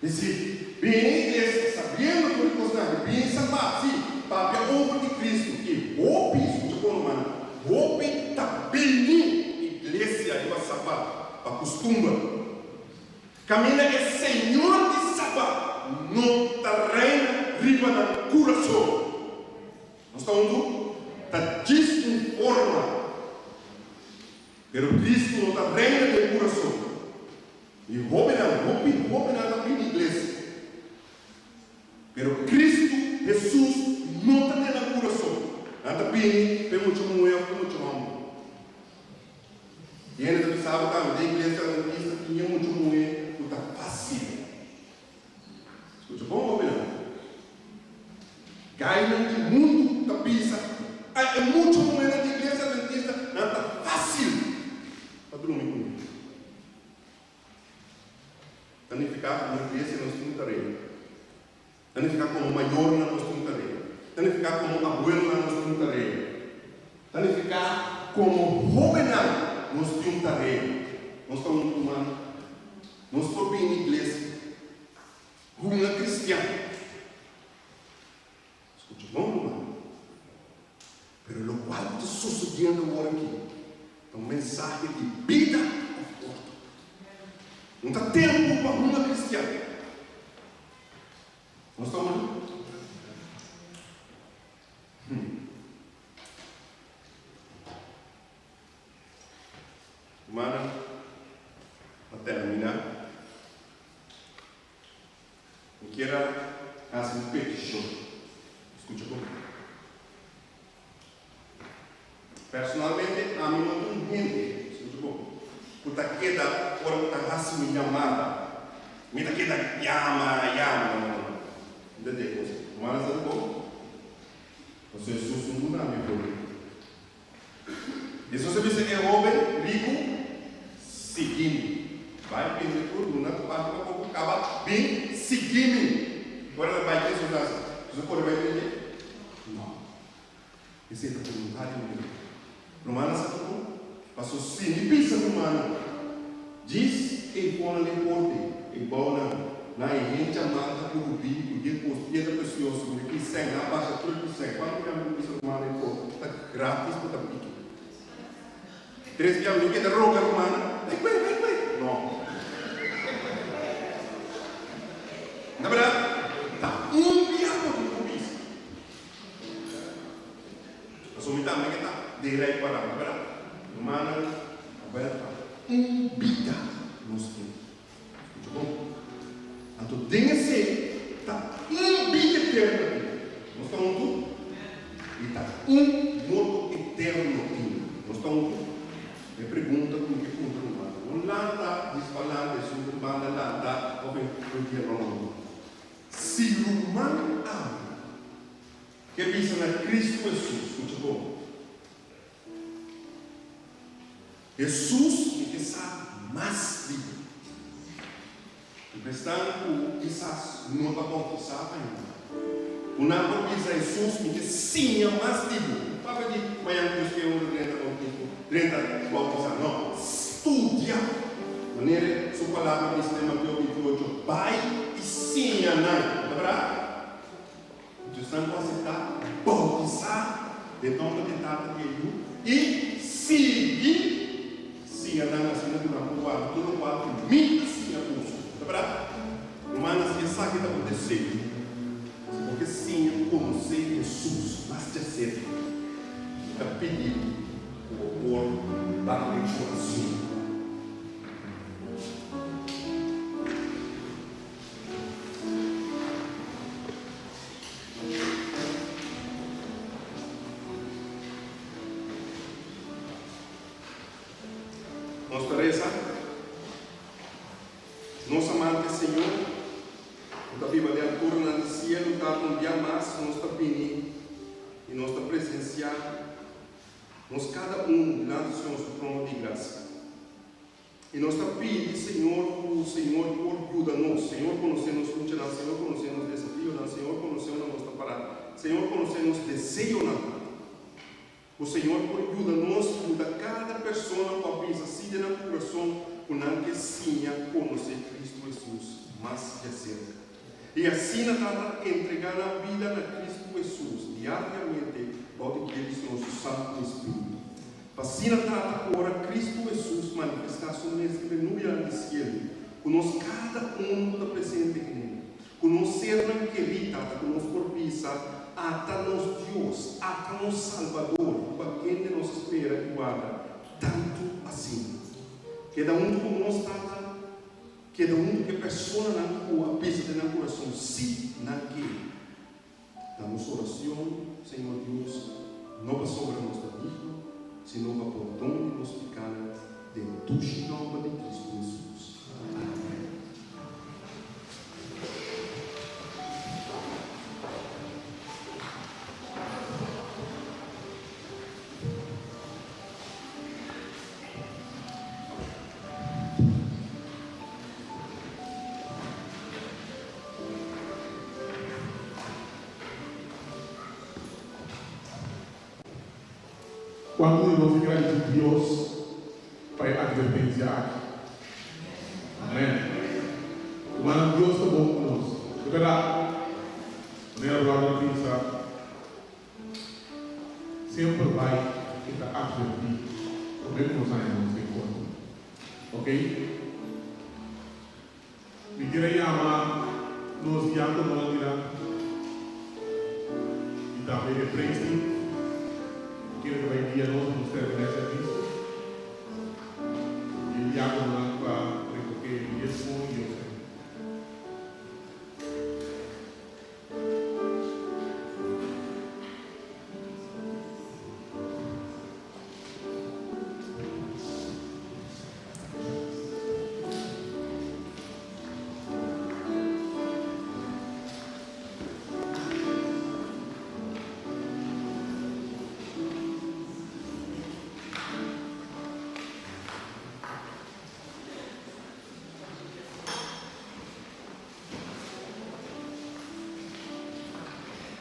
Es desir, bini na iglesia sabiendo tur e kosnan aki, bini salbá, sí, papia over di Kristu, i hopi, skucha bon rumannan, hopi ta bini iglesia riba sabat pa kustumber. Kaminda e Señor di sabat no ta reina riba nan kurason. Nos ta huntu? Ta djis un forma. Pero Cristo no ta reina den curason. I hobennan, hopi hobennan ta bini iglesia. Pero Cristo Jesus no ta den nan curason. Nan ta bini p'e mucha muhe of p'e mucha homber. I hende ta bisa bo tambe, den iglesia adventista tin e mucha muhe cu ta facil. Gainan di mundu ta bisa, A e mucha muhénan di Iglesia Adventista nan ta fásil pa drumi kuné. Ta nifiká komo iglesia nos tin un tarea. Ta nifiká komo mayornan nos tin un tarea. Ta nifiká komo abuelonan nos tin un tarea. Ta nifiká komo hóbennan nos tin un tarea. Nos ta un ruman. Nos por bini iglesia. Hunga kristian. Skucha bon ruman. Pero lokual ku ta sosodiendo awor aki ta un mensahe di bida òf morto. No ta tempu pa hunga kristian. Nos ta uni? Hm. Rumannan, pa terminá. Mi kier a hasi un petishon. Skucha bon. Personalmente ami no ta un hende, skucha bon, ku ta keda ora ku ta hasi mi yamada, mi ta keda yama, yama. No, no, no. Mi ta di e kos. Rumannan sa di bon? Pasobra Hesus no duna mi problema. Hesus a bisa e hóben riku, Sigui mi. Bai bende tur, duna tu parti pa poku, kaba bin sigui mi. Ora el a bai, ke Hesus a hasi? Hesus a kore bai bende? No. Esei ta boluntat di Dios. Rumannan sa kiko? Paso si mi bisa rumannan, djis ei pone den korte, ei bounan, na e hencha manta ku rubí, ku die kos piedra presioso, mi ki sèn, nan a basha tur e ku sèn. Kuantu biaha mi bisa rumannan ei por ta gratis ku ta piki? Tres biaha mi keda roga rumannan, bai kue, bai kue. No. Na bèrdat, ta un biaha bo tin ku bisa. Pasobra mi tambe ke ta den rei pará, no bèrdat? Rumannan, awel ta un bida nos tin. Skucha bon. Anto den esei ta un bida eterno tin. Nos ta huntu? I ta un morto eterno tin. Nos ta huntu? E pregunta ku mi ke puntra rumannan, no lanta disparlante esun ku banda lanta òf e dia no no. Si ruman ami ke bisa na Kristu Hesus, skucha bon, Hesus mi ke sa mas di bo. I esnan ku kisas no ta bautisá ainda, ku nan por bisa, Hesus mi ke siña mas di bo. No papia di mañana Dios ke ora drenta bautismo, drenta bautisá. No, studia. Manera su palabra bisa den Mateo 28, Bai i siña nan. No ta bèrdat? Esnan ku aseptá bautisá den nòmber di e Tata i e Yu i sigui siña nan asina ku nan por warda tur lokual ku mi a siña boso. Ta bèrdat? Rumannan, si esaki ta bo deseo, si bo ke siña konosé Hesus mas djaserka, mi ta pidi bo ku bo por baha den orashon. Nos ta resa, Nos amante Señor, ku ta biba den alturanan di sielu, Tata, un bia mas nos ta bini i nos ta presensiá nos kada un dilanti Señor su trono di grasia. I nos ta pidi Señor ku Señor por yuda nos. Señor konosé nos luchanan, Señor konosé nos desafionan, Señor konosé unda nos ta pará, Señor konosé nos deseonan. Ku Señor por yuda nos yuda kada persona ku a bisa si den nan kurason ku nan ke siña konosé Kristu Hesus mas djaserka. I asina Tata entregá nan bida na Kristu Hesus diariamente bou di guia di Señor su Santu Espíritu. Pa asina trata ku ora Kristu Hesus manifestá su mes riba e nubianan di sielu, ku nos kada unu ku ta presente kinen, ku nos sernan kerí, Tata, ku nos por bisa, Ata nos Dios, ata nos Salbador, riba kende nos a spera i warda tantu asina. Keda huntu ku nos, Tata, keda huntu ku e personanan ku a bisa den nan kurason, Sí, nan ke. Ta nos oracion, Señor Dios, no pasobra nos ta digno, sino pa pordon di nos picanan, den dushi nomber di Cristo Jesus. Amen. Kuantu di nos ta gradisí Dios pa e atvertensia aki? Amèn. Rumannan, Dios ta bon ku nos. Di bèrdat. Manera Bròder a bisa, semper bai e ta atvertí promé ku nos haña nos den kontra. Oké? Mi kier a yama nos diákononan dilanti i tambe e praise team. Mi kier ta bai guia nos pa nos terminá e servisio.